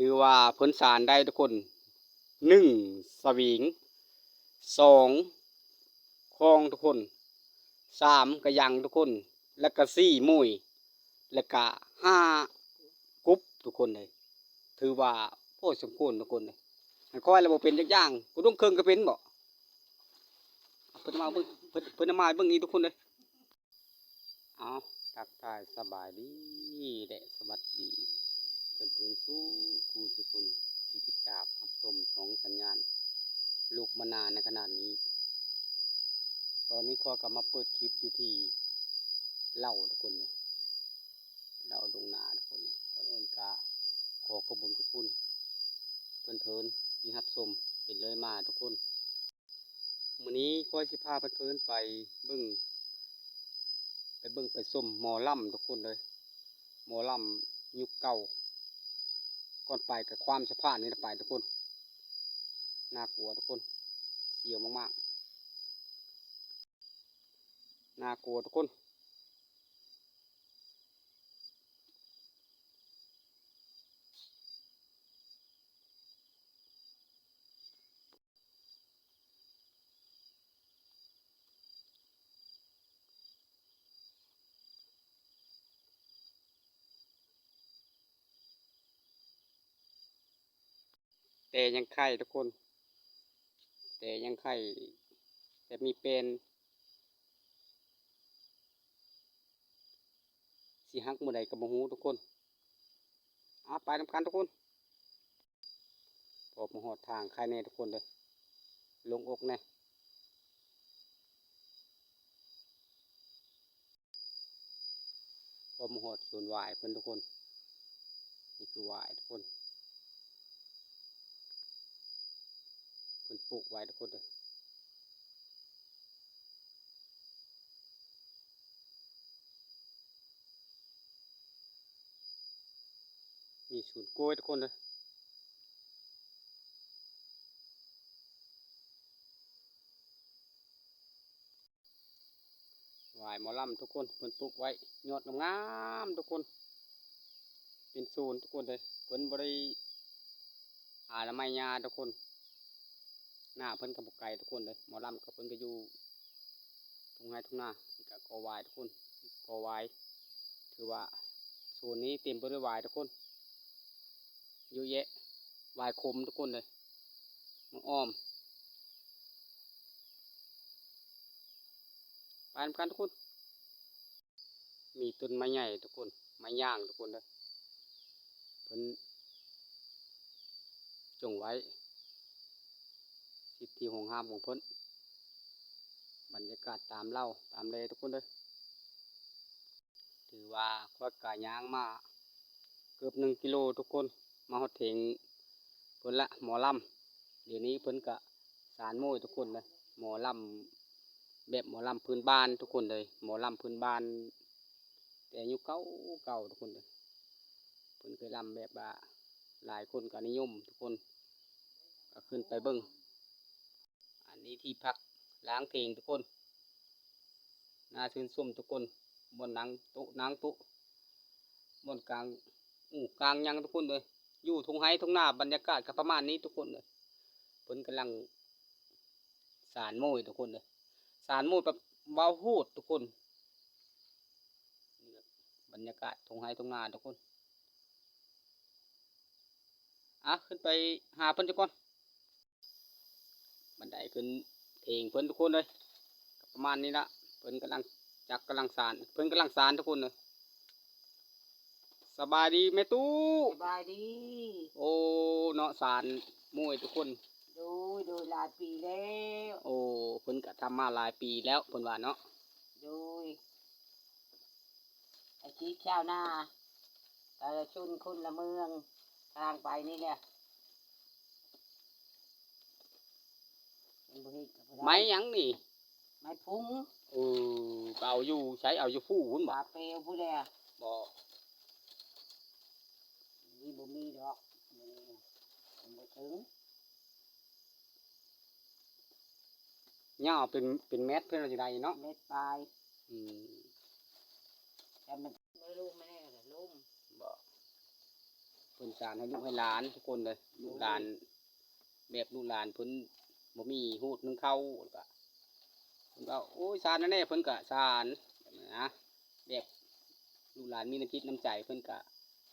ຖືວ່າເພິ່ນສານໄດ້ທຸກຄົນ. ໜຶ່ງ ສະວິງ, ສອງ ຄອງທຸກຄົນ, ສາມ ກະຍັງທຸກຄົນ, ແລະກະສີ່ ໂມຍ, ແລະກະຫ້າ ກຸບທຸກຄົນເອີຍ. ຖືວ່າພໍສົມຄວນທຸກຄົນເອີຍ. ອັນຂ້ອຍລະບໍ່ເປັນຈັກຢ່າງ, ຜູ້ດົງເຄິ່ງກະເປັນບໍ? ເພິ່ນມາເບິ່ງ, ເພິ່ນ, ເພິ່ນມາເບິ່ງອີກທຸກຄົນເອີຍ. ເອົາ ທັກທາຍສະບາຍດີ ແລະ ສະຫວັດດີເພື່ອນໆ ສູ່ຄູ່ສູ່ຄົນທີ່ຕິດຕາມຮັບຊົມຊ່ອງສັນຍານລູກມານາໃນຂະນະນີ້. ຕອນນີ້ຂ້ອຍກະມາເປີດຄລິບຢູ່ທີ່ເຫຼົ່າທຸກຄົນເດີ, ເຫຼົ່າດົງນາທຸກຄົນເດີ. ກ່ອນອື່ນກະຂໍຂອບບຸນຂອບຄຸນເພື່ອນໆ ທີ່ຮັບຊົມເປັນເລື້ອຍມາທຸກຄົນ. ມື້ນີ້ຂ້ອຍຊິພາເພື່ອນໆ ໄປເບິ່ງ, ໄປເບິ່ງໄປຊົມໝໍລຳທຸກຄົນເດີ. ໝໍລຳຍຸກເກົ່າ, ກ່ອນໄປກະຄວາມສະພານນີ້ລະໄປທຸກຄົນ. ໜ້າກົວທຸກຄົນ, ສຽວມາກໆ, ໜ້າກົວທຸກຄົນ. ແຕ່ຍັງໄຂ່ທຸກຄົນ, ແຕ່ຍັງໄຂ່, ແຕ່ມີແປ້ນ. ຊິຫັກມື້ໃດກະບໍ່ຮູ້ທຸກຄົນ. ອາ ໄປນຳກັນທຸກຄົນ. ພໍມາຮອດທາງໄຄແນ່ທຸກຄົນເດີ, ໂລ່ງອົກແນ່. ພໍມາຮອດສວນຫວາຍເພິ່ນທຸກຄົນ. ນີ້ຄືຫວາຍທຸກຄົນ, ເພິ່ນປູກໄວ້ທຸກຄົນເດີ. ມີສວນກ້ວຍທຸກຄົນເດີ. ຫວາຍໝໍລຳທຸກຄົນ, ເພິ່ນປູກໄວ້ຍອດງາມໆທຸກຄົນ, ເປັນສວນທຸກຄົນເດີ. ເພິ່ນບໍ່ໄດ້ອະນາໄມຫຍ້າທຸກຄົນ, ນາເພິ່ນກະບໍ່ໄກທຸກຄົນເດີ. ໝໍລຳກະເພິ່ນກະຢູ່ທົ່ງໄຮ່ທົ່ງນາ. ນີ້ກະກໍຫວາຍທຸກຄົນ, ກໍຫວາຍ, ຖືວ່າສວນນີ້ເຕັມໄປດ້ວຍຫວາຍທຸກຄົນ, ເຍອະແຍະ, ຫວາຍຂົມທຸກຄົນເດີ, ໝາກອອມ. ໄປນຳກັນທຸກຄົນ. ມີຕົ້ນໄມ້ໃຫຍ່ທຸກຄົນ, ໄມ້ຍາງທຸກຄົນເດີ, ເພິ່ນຈົ່ງໄວ້ສິດທີ່ຫ້ອງຫ້າມຂອງເພິ່ນ. ບັນຍາກາດຕາມເຫຼົ່າຕາມແລທຸກຄົນເດີ. ຖືວ່າຂ້ອຍກະຍ່າງມາເກືອບໜຶ່ງກິໂລທຸກຄົນ, ມາຮອດເຖິງເພິ່ນລະ ໝໍລຳ. ດຽວນີ້ເພິ່ນກະສານໂມຍທຸກຄົນເດີ, ໝໍລຳແບບໝໍລຳພື້ນບ້ານທຸກຄົນເດີ, ໝໍລຳພື້ນບ້ານແຕ່ຍຸກເກົ່າໆທຸກຄົນເດີ. ເພິ່ນເຄີຍລຳແບບວ່າຫຼາຍຄົນກະນິຍົມທຸກຄົນ, ກະຂຶ້ນໄປເບິ່ງ. ອັນນີ້ທີ່ພັກລ້າງເພງທຸກຄົນ, ໜ້າຊື່ນຊົມທຸກຄົນ. ບ່ອນນັ່ງໂຕະນັ່ງໂຕະ, ບ່ອນກາງອູກາງຫຍັງທຸກຄົນເອີຍ. ຢູ່ທົ່ງໄຮ່ທົ່ງນາ, ບັນຍາກາດກະປະມານນີ້ທຸກຄົນເອີຍ. ເພິ່ນກຳລັງສານໂມຍທຸກຄົນເອີຍ, ສານໂມຍແບບເວົ້າໂຫດທຸກຄົນ. ບັນຍາກາດທົ່ງໄຮ່ທົ່ງນາທຸກຄົນ. ອາ ຂຶ້ນໄປຫາເພິ່ນຊະກ່ອນ. ບັນໄດຂຶ້ນເຖງເພິ່ນທຸກຄົນເອີຍ, ປະມານນີ້ລະ. ເພິ່ນກຳລັງຈັກກຳລັງສານ, ເພິ່ນກຳລັງສານທຸກຄົນເອີຍ. ສະບາຍດີແມ່ຕູ້. ສະບາຍດີ. ໂອ້ ເນາະ ສານໂມຍທຸກຄົນ. ໂດຍ ໂດຍ ຫຼາຍປີແລ້ວ. ໂອ້ ເພິ່ນກະທຳມາຫຼາຍປີແລ້ວ ເພິ່ນວ່າເນາະ. ໂດຍ ອາຊີບຊາວນາ ແຕ່ລະຊົນຄົນລະເມືອງ ທາງໄປນີ້ແຫຼະ. ມັນບໍ່ເຮັດກະບໍ່ໄດ້. ໄມ້ຫຍັງນີ້? ໄມ້ພຸງ. ເອີ ກະເອົາຢູ່ໃສ? ເອົາຢູ່ພູພຸ້ນບໍ່? ປ່າແປວພຸ້ນແຫຼະ. ບໍ່ ນີ້ບໍ່ມີດອກ ນີ້ບໍ່ເຖິງ. ຍາວເປັນ ເປັນແມັດເພິ່ນວ່າຊິໄດ້ເນາະ. ແມັດປາຍ. ອືມ ແຕ່ມັນບໍ່ລົງມາແນ່ລະລົງ. ບໍ່ ເພິ່ນສານໃຫ້ລູກໃຫ້ຫຼານທຸກຄົນເລີຍ ລູກຫຼານ ແບບລູກຫຼານເພິ່ນບໍ່ມີຮູ້ໜຶ່ງເຂົ້າ ແລ້ວກະເພິ່ນເວົ້າ ໂອ້ຍ ສານແນ່ ເພິ່ນກະສານນະ ແບບລູກຫຼານມີນ້ຳຈິດນ້ຳໃຈ ເພິ່ນກະ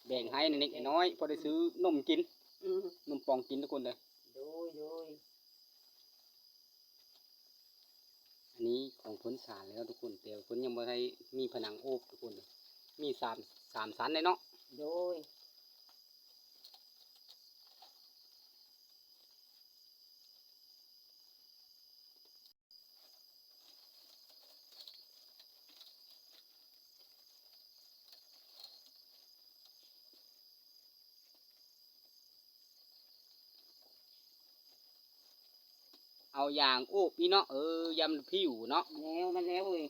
ແບ່ງໃຫ້ເລັກໆນ້ອຍໆ ພໍໄດ້ຊື້ນົມກິນ ອືມ ນົມປອງກິນທຸກຄົນເດີ ໂດຍ ໂດຍ. ອັນນີ້ຂອງເພິ່ນສານແລ້ວທຸກຄົນ ແຕ່ເພິ່ນຍັງບໍ່ໄດ້ມີຜະໜັງໂອບທຸກຄົນ ມີສາມ ສາມຊັ້ນເດ້ເນາະ ໂດຍ. ເອົາຢາງໂອບນີ້ເນາະ ເອີ ຢາງຜິວເນາະ ແນວມັນແລ້ວເອີຍ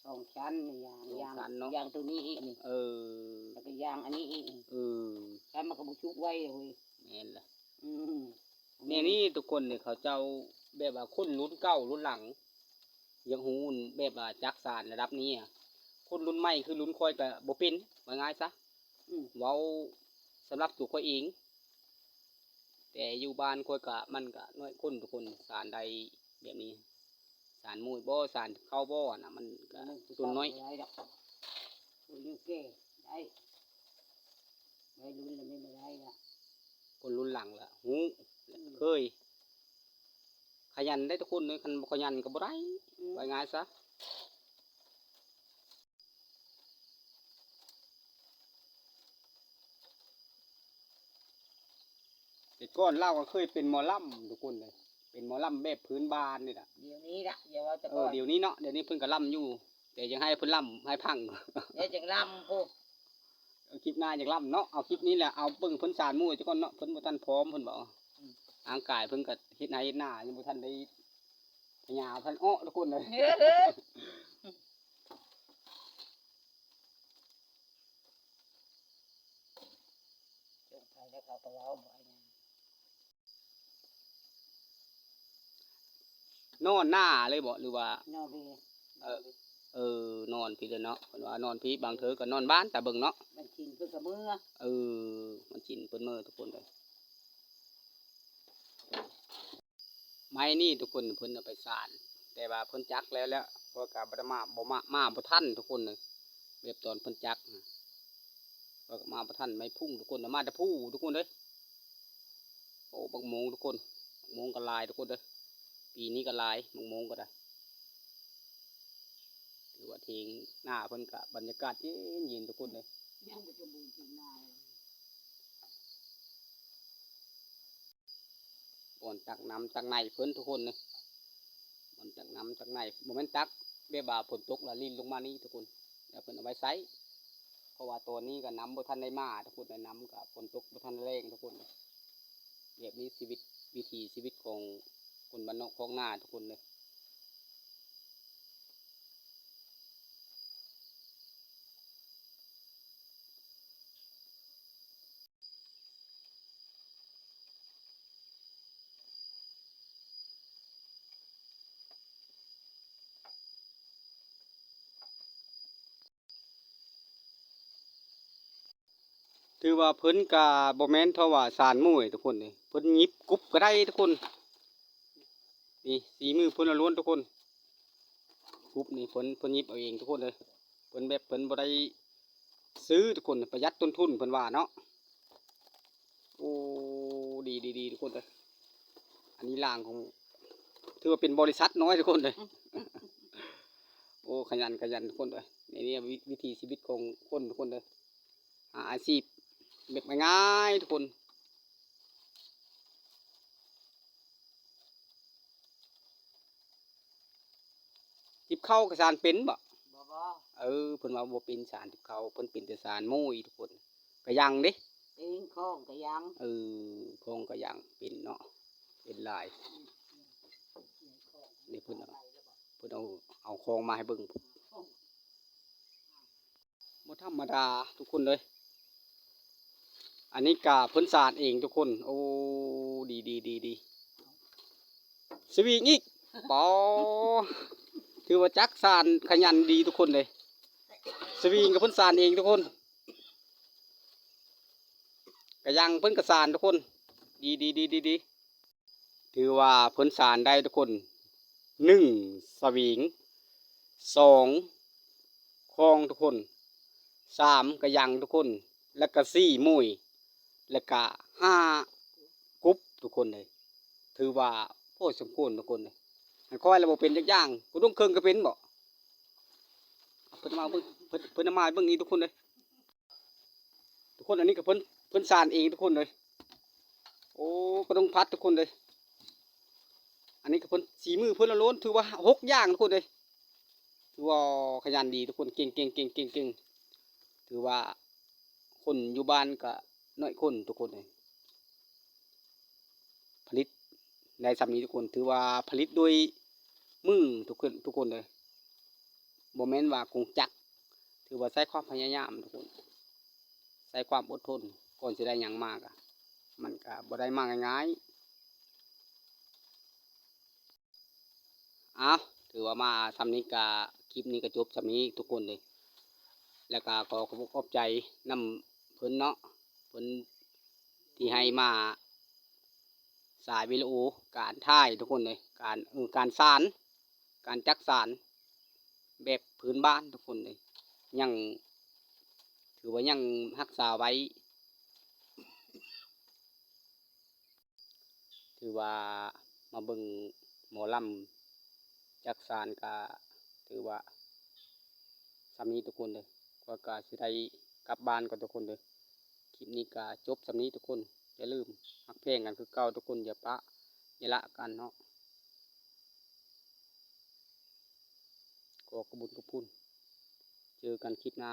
ສອງຊັ້ນນີ້ ຢາງ ສອງຊັ້ນເນາະ ຢາງ ຢາງໂຕນີ້ອີກນີ້ ເອີ ແລ້ວກໍຢາງອັນນີ້ອີກນີ້ ເອີ ແລ້ວມັນກໍບໍ່ສຸກໄວເວີຍ ແມ່ນລະ ອືມ ແນວນີ້ທຸກຄົນນີ້ ເຂົາເຈົ້າແບບວ່າຄົນລຸ້ນເກົ່າລຸ້ນຫຼັງ ຢາກຮູ້ແບບວ່າຈັກສານລະດັບນີ້ ຄົນລຸ້ນໃໝ່ຄືລຸ້ນຂ້ອຍກໍບໍ່ເປັນ ວ່າງ່າຍຊະ ອືມ ເວົ້າສຳລັບຕົວຂ້ອຍເອງ ແຕ່ຢູ່ບ້ານຂ້ອຍກະ ມັນກະນ້ອຍຄົນທຸກຄົນສານໄດ້ແບບນີ້ ສານໂມຍບໍ່ ສານເຂົ້າບໍ່ນະ ມັນກະສ່ວນນ້ອຍ ອືມ ອາຍຸແກ່ໄດ້ ໄວລຸ້ນລະແມ່ນບໍ່ໄດ້ລະ ຄົນລຸ້ນຫຼັງລະຮູ້ ອືມ ເຄີຍ ຂະຫຍັນໄດ້ທຸກຄົນເອີຍ ຄັນບໍ່ຂະຫຍັນກໍບໍ່ໄດ້ ອືມ ວ່າງ່າຍຊະ. ແຕ່ກ່ອນລາວກໍເຄີຍເປັນໝໍລຳທຸກຄົນເລີຍ ເປັນໝໍລຳແບບພື້ນບ້ານນີ້ລະ ດຽວນີ້ລະ ຢ່າເວົ້າແຕ່ ເອີ ກ່ອນ ດຽວນີ້ເນາະ ດຽວນີ້ເພິ່ນກໍລຳຢູ່ ແຕ່ຢາກໃຫ້ເພິ່ນລຳໃຫ້ພັງ ດຽວຈັ່ງລຳພຸ້ນ ເອີ ຄລິບໜ້າຢາກລຳເນາະ ເອົາຄລິບນີ້ແຫຼະ ເອົາເບິ່ງເພິ່ນສານໂມຍກ່ອນເນາະ ເພິ່ນບໍ່ທັນພ້ອມເພິ່ນບອກ ອືມ ຮ່າງກາຍເພິ່ນກໍເຮັດໄຮ່ເຮັດນາ ຍັງບໍ່ທັນໄດ້ ພະຍາພັນເອາະທຸກຄົນເລີຍ ນອນໜ້າເລີຍບໍ່ ຫຼືວ່າ ນອນພີ້ ເອີ ເອີ ນອນພີ້ເລີຍເນາະ ເພິ່ນວ່ານອນພີ້ ບາງເທື່ອກໍນອນບ້ານ ຕາເບິ່ງເນາະ ວັນສິນເພິ່ນກໍເມືອ ເອີ ວັນສິນເພິ່ນເມືອທຸກຄົນເລີຍ. ໄມ້ນີ້ທຸກຄົນ ເພິ່ນເອົາໄປສານ ແຕ່ວ່າເພິ່ນຈັກແລ້ວ ແລ້ວ ເພາະວ່າກໍບໍ່ໄດ້ມາ ບໍ່ມາ ມາບໍ່ທັນທຸກຄົນເອີຍ ແບບຕອນເພິ່ນຈັກ ເພາະວ່າມາບໍ່ທັນ ໄມ້ພຸ້ງທຸກຄົນ ມາແຕ່ພູ້ທຸກຄົນເອີຍ ໂອ້ ບັກໂມງທຸກຄົນ ບັກໂມງກໍຫຼາຍທຸກຄົນເອີຍ ປີນີ້ກໍຫຼາຍ ບັກໂມງກໍໄດ້ ຖືວ່າເຖງໜ້າເພິ່ນກໍບັນຍາກາດເຢັນໆທຸກຄົນເອີຍ ຍັງບໍ່ສົມບູນເຖິງນາ ບ່ອນຕັກນ້ຳຕັກໃນເພິ່ນທຸກຄົນເອີຍ ບ່ອນຕັກນ້ຳຕັກໃນ ບໍ່ແມ່ນຕັກແບບວ່າຝົນຕົກລະລິນລົງມານີ້ທຸກຄົນ ແລ້ວເພິ່ນເອົາໄວ້ໃຊ້ ເພາະວ່າຕອນນີ້ກໍນ້ຳບໍ່ທັນໄດ້ມາທຸກຄົນ ແລະນ້ຳກໍຝົນຕົກບໍ່ທັນໄດ້ແລ້ງທຸກຄົນ ແບບນີ້ຊີວິດ ວິຖີຊີວິດຂອງຄົນບ້ານນອກຄອກນາທຸກຄົນເອີຍ. ຖືວ່າເພິ່ນກະບໍ່ແມ່ນເທົ່າວ່າສານໂມຍທຸກຄົນເອີຍ ເພິ່ນຫຍິບກຸບກະໄດ້ທຸກຄົນ ນີ້ສີມືເພິ່ນລ້ວນໆທຸກຄົນ ກຸບນີ້ເພິ່ນ ເພິ່ນຫຍິບເອົາເອງທຸກຄົນເອີຍ ເພິ່ນແບບເພິ່ນບໍ່ໄດ້ຊື້ທຸກຄົນ ປະຢັດຕົ້ນທຶນເພິ່ນວ່າເນາະ. ໂອ້ ດີໆໆ ທຸກຄົນເອີຍ ອັນນີ້ລ່າງຂອງ ຖືວ່າເປັນບໍລິສັດນ້ອຍທຸກຄົນເອີຍ ໂອ້ ຂະຫຍັນ ຂະຫຍັນທຸກຄົນເອີຍ ນີ້ ນີ້ວິ ວິຖີຊີວິດຂອງຄົນທຸກຄົນເອີຍ ຫາອາຊີບແບບງ່າຍໆທຸກຄົນ. ຈິບເຂົ້າກະສານເປັນບໍ່? ບໍ່ ບໍ່ ເອີ ເພິ່ນວ່າບໍ່ເປັນສານຈິບເຂົ້າ ເພິ່ນເປັນແຕ່ສານໂມຍທຸກຄົນ ກະຍັງເດ້ ເປັນຂອງກະຍັງ ເອີ ຂອງກະຍັງເປັນເນາະ ເປັນຫຼາຍ ນີ້ເພິ່ນເອົາ ເພິ່ນເອົາ ເອົາຂອງມາໃຫ້ເບິ່ງ. ບໍ່ທຳມະດາທຸກຄົນເອີຍ ອັນນີ້ກະເພິ່ນສານເອງທຸກຄົນ ໂອ້ ດີໆໆ ສະວິງອີກ ປໍ ຖືວ່າຈັກສານຂະຫຍັນດີທຸກຄົນເລີຍ ສະວິງກະເພິ່ນສານເອງທຸກຄົນ. ກະຍັງເພິ່ນກະສານທຸກຄົນ ດີໆໆ ຖືວ່າເພິ່ນສານໄດ້ທຸກຄົນ ໜຶ່ງ ສະຫວິງ ສອງ ຄອງທຸກຄົນ ສາມ ກະຍັງທຸກຄົນ ແລະກະ ສີ່ ໂມຍ ແລະກະ ຫ້າ ກຸບທຸກຄົນເອີຍ ຖືວ່າພໍສົມຄວນທຸກຄົນເອີຍ ອັນຂ້ອຍລະບໍ່ເປັນຈັກຢ່າງ ກະດົງເຄິ່ງກະເປັນບໍ ເພິ່ນເອົາມາເບິ່ງ ເພິ່ນ ເພິ່ນເອົາມາໃຫ້ເບິ່ງອີກທຸກຄົນເອີຍ ທຸກຄົນ ອັນນີ້ກະເພິ່ນ ເພິ່ນສານເອງທຸກຄົນເອີຍ ໂອ້ ກະດົງພັດທຸກຄົນເອີຍ ອັນນີ້ກະເພິ່ນ ສີມືເພິ່ນລ້ວນໆ ຖືວ່າຫົກຢ່າງທຸກຄົນເອີຍ ຖືວ່າຂະຫຍັນດີທຸກຄົນ ເກັ່ງໆໆໆ ຖືວ່າຄົນຢູ່ບ້ານກະໜ້ອຍຄົນທຸກຄົນເອີຍ ຜະລິດໄດ້ຊ່ຳນີ້ທຸກຄົນ ຖືວ່າຜະລິດດ້ວຍມືທຸກຄົນ ທຸກຄົນເອີຍ ບໍ່ແມ່ນວ່າກົງຈັກ ຖືວ່າໃຊ້ຄວາມພະຍາຍາມທຸກຄົນ ໃຊ້ຄວາມອົດທົນ ກ່ອນຊິໄດ້ຫຍັງມາກະ ມັນກະບໍ່ໄດ້ມາງ່າຍໆ ອ້າວ ຖືວ່າມາຊ່ຳນີ້ກະ ຄລິບນີ້ກະຈົບຊ່ຳນີ້ທຸກຄົນເລີຍ ແລ້ວກະຂໍຂອບອົກຂອບໃຈນຳເພິ່ນເນາະ ເພິ່ນທີ່ໃຫ້ມາສາຍວິດີໂອການຖ່າຍທຸກຄົນເລີຍ ການ ເອີ ການສານ ການຈັກສານແບບພື້ນບ້ານທຸກຄົນເລີຍ ຍັງ ຖືວ່າຍັງຮັກສາໄວ້ ຖືວ່າມາເບິ່ງໝໍລຳຈັກສານກະຖືວ່າຊ່ຳນີ້ທຸກຄົນເດີ ຂ້ອຍກະຊິໄດ້ກັບບ້ານກ່ອນທຸກຄົນເດີ ຄລິບນີ້ກະຈົບຊ່ຳນີ້ທຸກຄົນ ຢ່າລືມຮັກແພງກັນຄືເກົ່າທຸກຄົນ ຢ່າປະຢ່າລະກັນເນາະ ຂໍຂອບຄຸນຂອບຄຸນ ເຈີກັນຄລິບໜ້າ.